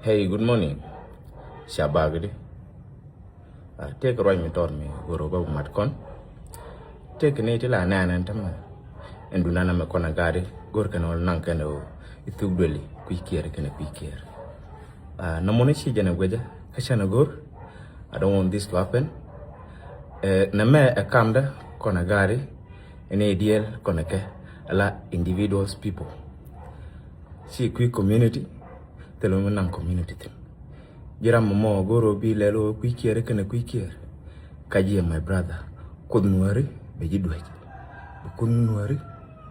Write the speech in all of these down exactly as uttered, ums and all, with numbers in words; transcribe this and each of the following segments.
Hey, good morning. Ca bak di. Ah, tëëkɛ ruac mi tɔt mi go̱r ɣöö bä mat kɔn. Tëëkɛ ni ti la nɛn ɛn tämɛ. Ɛn dunan ɛmɛ kɔn a gaat di go̱r kɛn ɣöö naŋ kɛn ɣöö i̱ thuk dueli kui̱ kiɛɛr kɛn kui̱ kiɛɛr. Ah, nɔmɔ ni ci jɛn ɛ guecä kä cɛn ɛ go̱r. I don't want this to happen. Eh, nɛmɛ ɛ kamdä kɔn a gaat di. Ɛn i̱ diɛɛl kɔn ɛ kɛ ala individuals people. Ci kui̱ community thil mi naŋ community thin. Ji̱ ram mɔ go̱r ɣöö bi lɛl ɣöö kui̱ kiɛɛr kɛnɛ kui̱ kiɛɛr. Ka jiɛ my brother, Kuoth Nuääri bɛ ji̱ duec. Bɛ Kuoth Nuääri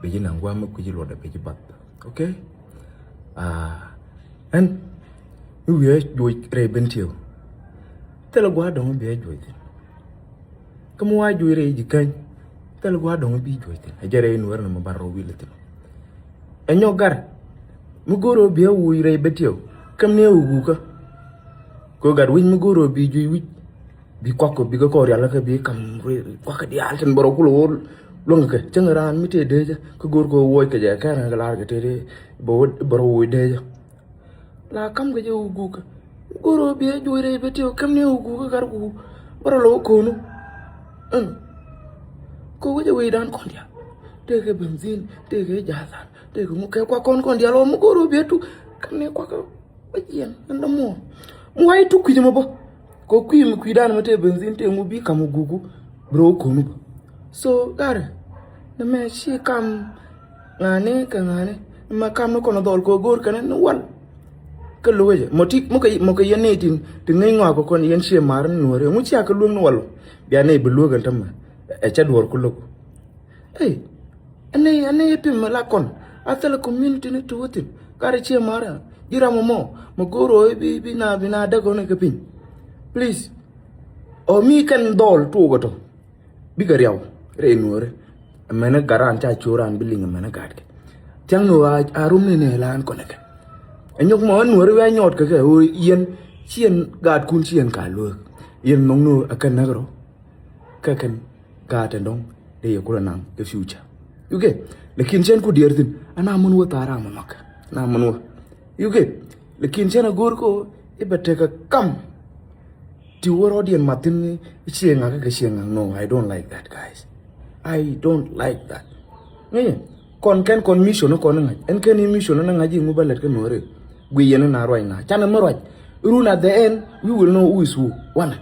bɛ ji̱ naŋ gua̱a̱th mi kui̱ ji̱ luɔtdɛ bɛ ji̱ bath. Okay? Ah, ɛn mi wiee juɔc rɛy Bentiu. Thilɛ gua̱a̱th dɔ̱ŋ bi ɛ juɔc thin. Kä mi wa juɔc rɛy ji̱ käny. Thilɛ gua̱a̱th dɔ̱ŋ bi juɔc thin. Ɛ jɛ rɛy Nuäär ni mi bar rɔ wi̱i̱ lɛ thin. Ɛ nyɔk gar mi go̱r ɣöö bi ɛ wuc rɛy Bentiu. Käm ni ɛ wä gukä. Kɛ gat wi̱c mi go̱r ɣöö bi juɔc wi̱c. Bi kuak kɛ bi kɛ kɔɔr rial kä bi kam kuak kɛ diaal tin bärɔ kulɛ wä luäŋ kɛ cäŋ raan mi tëë dee jɛ kä go̱r kɛ wuɔc kɛ jɛ kɛn kɛ laar kɛ tëë bärɔ wuɔc dee jɛ. La kam kɛ jɛ wä gukä. Go̱r ɣöö bi ɛ juɔc rɛy Bentiu käm ni ɛ wä gukä gat ku bärɔ lɔ wä ko̱nu. Ɛn kɛ wä jɛ wecdan kɔn diaal. Tëë kɛ benzin, tëë kɛ jathan, tëë kɛ ŋu kɛ kuak kɔn kɔn diaal wä mi go̱r ɣöö bi ɛ tuk käm ni kuak kɛ. Bä jiɛn ɛn dämuɔ. Mi wa̱i̱ tuk kui̱c mɔ bä. Kɛ kui̱ mi kui̱dan mɛ tëë benzin tëë ŋu bi kam guku. Bro konu bä. So garɛ. Nɛ mɛ ci kam ŋa̱ni kɛ ŋa̱ni. Mɛ kam ni kɔn dhɔl kɛ go̱o̱r kɛn ni wal. Kä lo̱k jɛ mɔ ti mɔ kɛ mɔ kɛ yɛn ni tin ti ŋäc ŋɔak kɛ kɔn yɛn ciɛ mar ni Nuääri ŋu cia kɛ luäŋ ni wal. Bia ni bi luäk ɛn tämɛ. Ɛ cɛ duɔr ku lo̱k. Ey, ɛn ni ɛn ni pim la kɔn a thil community ni tuutin. Kari cie mara ji̱ ram mɔ mɔ go̱o̱r ɣöö bi bi na bi na däk ɣöö ni kɛ piny. Please. Ɔ mi kɛn dhɔl tuukɛ tɔ. Bikɛ riaw rɛy Nuääri. Ɛmɛnɛ gat ran ca co̱o̱r ran bi liŋ ɛmɛnɛ gat kɛ. Thiaŋ ni ɣöö a rum ni ni lan kɔn kɛ. Ɛ nyɔk mɔ ɛ Nuääri wee nyɔɔt kɛ kɛ ɣöö yɛn ci yɛn gaatkun ci yɛn ka lueek. Yɛn nhɔk ni ɣöö ɛ kɛ näk rɔ. Kɛ kɛn gaat ɛn dɔ̱ŋ dee yɛ kulɛ naŋ kɛ future. You get? Lakin cɛn ku diɛɛr thi̱n ana mun wä thaar ram mɔ nhɔk. Ana mun wä. You get? Lakin cɛn a go̱o̱r kɛ ɣöö i̱ bɛ tekɛ kam. Ti wä rɔɔdiɛn mat thi̱n i̱ ciɛ ŋak kɛ ciɛ ŋak. No, I don't like that, guys. I don't like that. Ŋi̱ kɔn kɛn kɔn mission kɔn ŋa̱c ɛn kɛn i̱ mission ni ŋa̱c i̱ ŋu bä lät kä Nuääri. Gui yɛn ni na ruac na canɛ mi ruac. Run at the end we will know who is who. Wanɛ.